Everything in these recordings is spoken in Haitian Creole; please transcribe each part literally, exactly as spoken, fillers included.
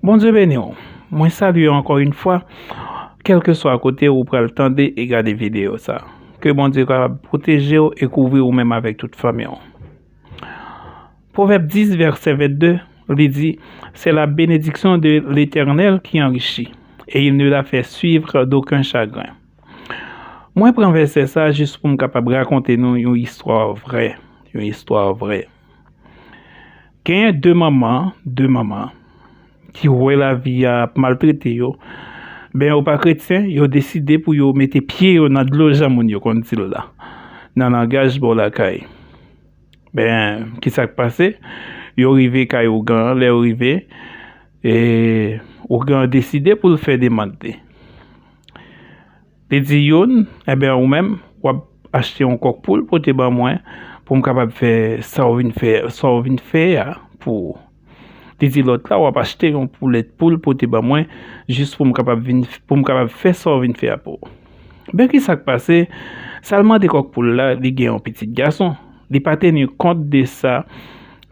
Bondye beni w. Mwen salye w ankò yon fwa, kèlkeswa kote ou pral tande e gade videyo sa. Ke Bondye kapab pwoteje w e kouvri w menm avèk tout fanmi w. Pwovèb dis, vèsè vennde, li di, c'est la bénédiction de l'Éternel qui enrichit, et il ne la fait suivre d'aucun chagrin. Mwen pran vèsè sa jis pou m kapab rakonte nou yon istwa vrè, yon istwa vrè. Genyen de manman, de manman ki wè lavi a ap maltrete yo, ben yo pa kretyen, yo deside pou yo mete pye yo nan dlo jan moun yo konn di l la, nan langaj bò lakay. Ben, ki sa k pase? Yo rive kay ougan an, lè yo rive, e ougan an deside pou l fè demann li. Li di youn, enben ou menm, w ap achte yon kòk poul pote ban mwen pou m kapab fè sa w vin fè, sa w vin fè a pou ou. Li di lòt la, w ap achte yon poulèt poul pote ban mwen jis pou m kapab vin, pou m kapab fè sa w vin fè a pou ou. Ben ki sa k pase? Sa l mande kòk poul la, li gen yon pitit gason. Li pa teni kont de sa,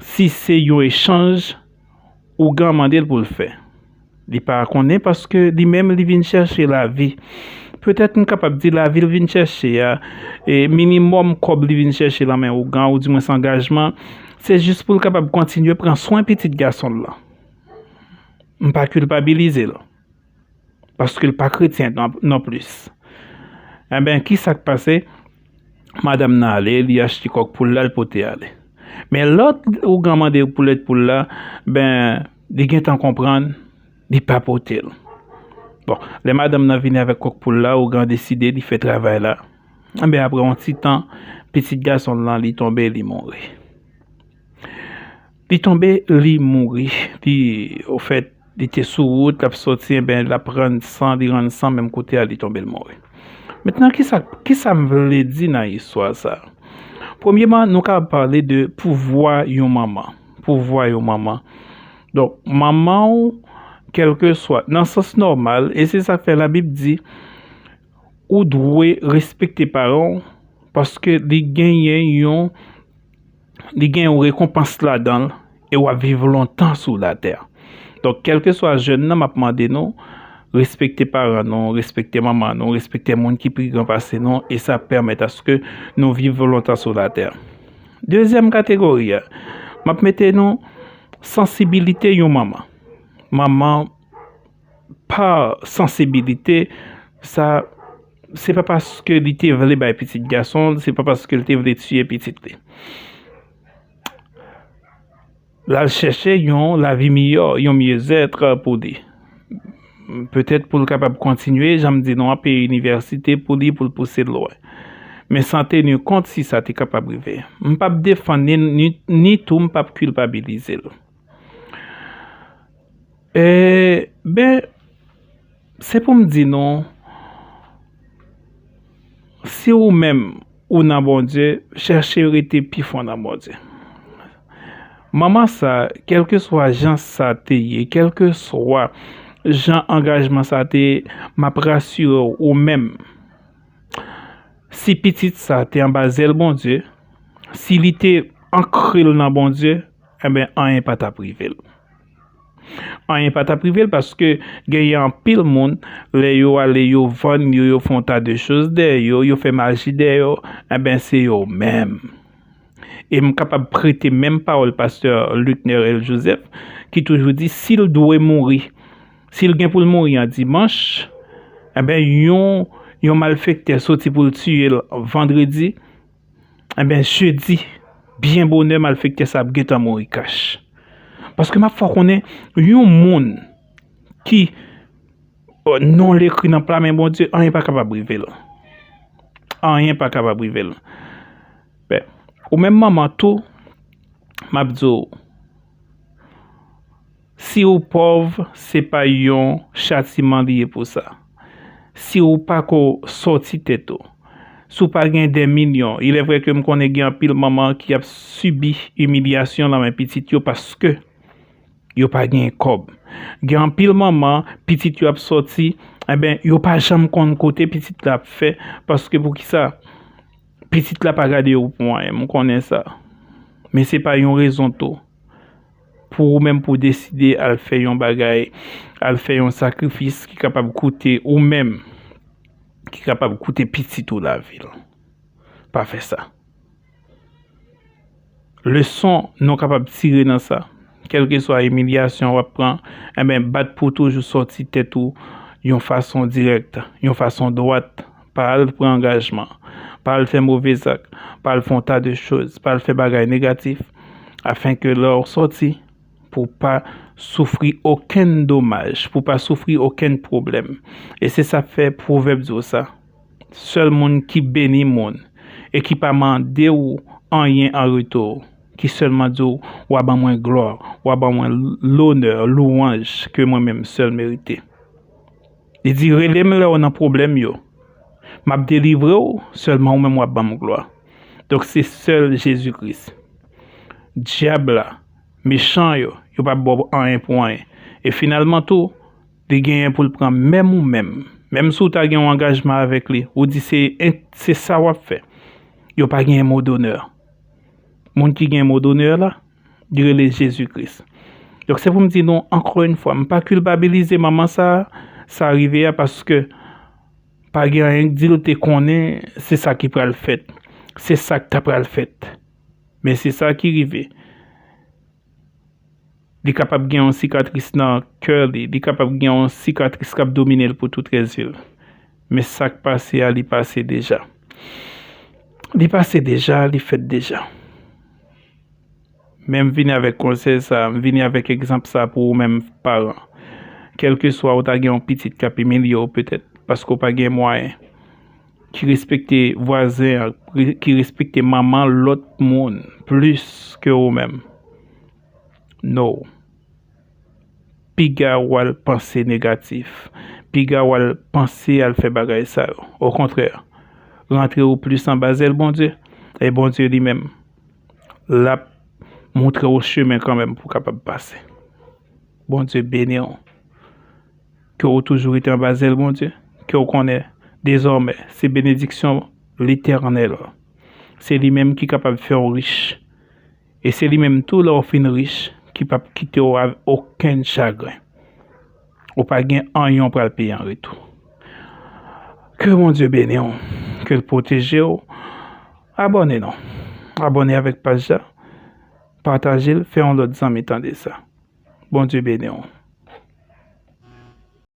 si se yon echanj ougan mande l pou l fè. Li pa konnen paske li menm li vin chèche lavi. Petèt m kapab di lavi l vin chèche a, e minimòm kòb li vin chèche lan men ougan, oudimwens angajman, se jis pou l kapab kontinye pran swen pitit gason l lan. M pa kilpabilize l. Paske l pa kretyen non, non plis. Enben, ki sa k pase? Madanm nan ale, li achte kòk poul la, l pote ale. Men lòt ougan mande poulèt poul la, ben, li gentan konprann, li pa pote l. Bon, lè madanm nan vini avèk kòk poul la, ougan deside li fè travay la. Enben, apre yon ti tan, pitit gason l lan, li tonbe, li mouri. Li tonbe, li mouri. Li, ofèt, li te sou wout, l ap sòti, enben, l ap rann san, li rann san, menm kote a, li tonbe, l mouri. Mentnan, ki sa, ki sa m vle di nan istwa sa? Premyeman, nou ka pale de pouvwa yon manman. Pouvwa yon manman. Donk, manman w, kèlkeswa, nan sans nòmal, e se sa k fè Labib di, ou dwe respekte paran w, paske li genyen yon, li gen yon rekonpans ladan l, e w ap viv lontan sou latè. Donk, kèlkeswa jèn nan, m ap mande nou, respekte paran nou, respekte manman nou, respekte moun ki pi gran pase nou, e sa ap pèmèt aske nou viv lontan sou latè. Dezyèm kategori a, m ap mete nou sansibilite yon manman. Manman pa sansibilite, sa, se pa paske li te vle bay pitit gason l, se pa paske li te vle tiye pitit li. L al chèche yon lavi miyò, yon myezèt pou li. Petèt pou l kapab kontinye, jan m di nou an, peye inivèsite pou li, pou l pouse l lwen. Men san teni kont si sa te kapab rive. M p ap defann li, ni, ni tou m p ap kilpabilize l. E, ben, se pou m di nou, si ou menm ou nan Bondye, chèche rete pi fon nan Bondye. Manman sa, kèlkeswa jan sa te ye, kèlkeswa jan angajman sa te ye, m ap rasire w, ou menm, si pitit sa te anba zèl Bondye, si li te ankre l nan Bondye, enben, anyen pa t ap rive l. Anyen pa t ap rive l paske genyen anpil moun, lè yo ale, yo vann yo, yo fè yon ta de choz dèyè yo, yo fè maji dèyè yo, enben, se yo menm. E m kapab prete menm pawòl pastè Luckner L. Joseph, ki toujou di, si l dwe mouri, si l gen pou l mouri an dimanch, enben, yon, yon malfektè soti pou l tiye l vandredi, enben, jedi, byen bonè, malfektè sa ap gentan mouri kach. Paske m ap fè w konnen, yon moun ki, euh, non l ekri nan pla men Bondye, anyen pa kapab rive l. Anyen pa kapab rive l. Ben, ou menm manman tou, m ap di w, si w pòv, se pa yon chatiman li ye pou sa. Si w pa ko sòti tèt ou, si w pa gen dè milyon, il est vrai ke m konnen gen anpil manman ki ap sibi imilyasyon nan men pitit yo paske yo pa gen kòb. Gen anpil manman, pitit yo ap sòti, enben, yo pa janm konn kote pitit la ap fè, paske poukisa? Pitit la pa gade yo pou anyen, m konnen sa. Men se pa yon rezon tou. pou ou menm pou w deside al fè yon bagay, al fè yon sakrifis ki kapab koute ou menm, ki kapab koute pitit ou lavi l. Pa fè sa. Leson nou kapab tire nan sa, kèlkeswa imilyasyon w ap pran, enben, bat pou w toujou sòti tèt ou yon fason dirèk, yon fason dwat. Pa al pran angajman, pa al fè move zak, pa al fè yon ta de choz, pa al fè bagay negatif, afenke lè w sòti, pou w pa soufri okenn domaj, pou w pa soufri okenn pwoblèm. E se sa k fè pwovèb di w sa, sèl moun ki beni moun e ki pa mande w anyen an retou, ki sèlman di w, w a ban mwen glwa, w a ban mwen lonè, lwanj ke mwen menm sèl merite. Li di, rele m lè w nan pwoblèm yo. M ap delivre w, sèlman ou menm w ap ban m glwa. Donk, se sèl Jezi Kris. Dyab la, mechan yo, yo p ap ba w anyen pou anyen. E finalman tou, li genyen pou l pran menm ou menm. Menm si w ta gen yon angajman avèk li, ou di se, se sa w ap fè. Yo pa genyen mo donè. Moun ki gen mo donè la, li rele Jezi Kris. Donk, se pou m di nou, ankò yon fwa, m pa kilpabilize manman sa, sa rive a, paske pa gen anyen k di l te konnen se sa ki pral fèt. Se sa k ta pral fèt. Men se sa ki rive. Li kapab gen yon sikatris nan kè li, li kapab gen yon sikatris k ap domine l pou tout rès vi l. Men sa k pase a, li pase deja. Li pase deja, li fèt deja. Men m vini avèk konsèy sa, m vini avèk egzanp sa pou ou menm paran. Kèlkeswa ou ta gen yon pitit k ap imilye w petèt, paske w pa gen mwayen, ki respekte vwazen an, re- ki respekte manman lòt moun plis ke ou menm. No. Piga w al panse negatif. Piga w al panse al fè bagay sa yo. Okontrè, rantre w plis anba zèl Bondye. E Bondye li menm, l ap montre w chemen kanmenm pou w kapab pase. Bondye beni w. Ke w toujou rete anba zèl Bondye. Ke w konnen, dezòmè, se benediksyon Letènèl. Se li menm ki kapab fè w rich. E se li menm tou, lè w fin rich, ki p ap kite w avèk okenn chagren. Ou pa gen anyen w pral peye an retou. Ke Bondye beni w, ke l pwoteje w. Abòne non. Abòne avèk paj la. Pataje l, fè yon lòt zanmi tande sa. Bondye beni w.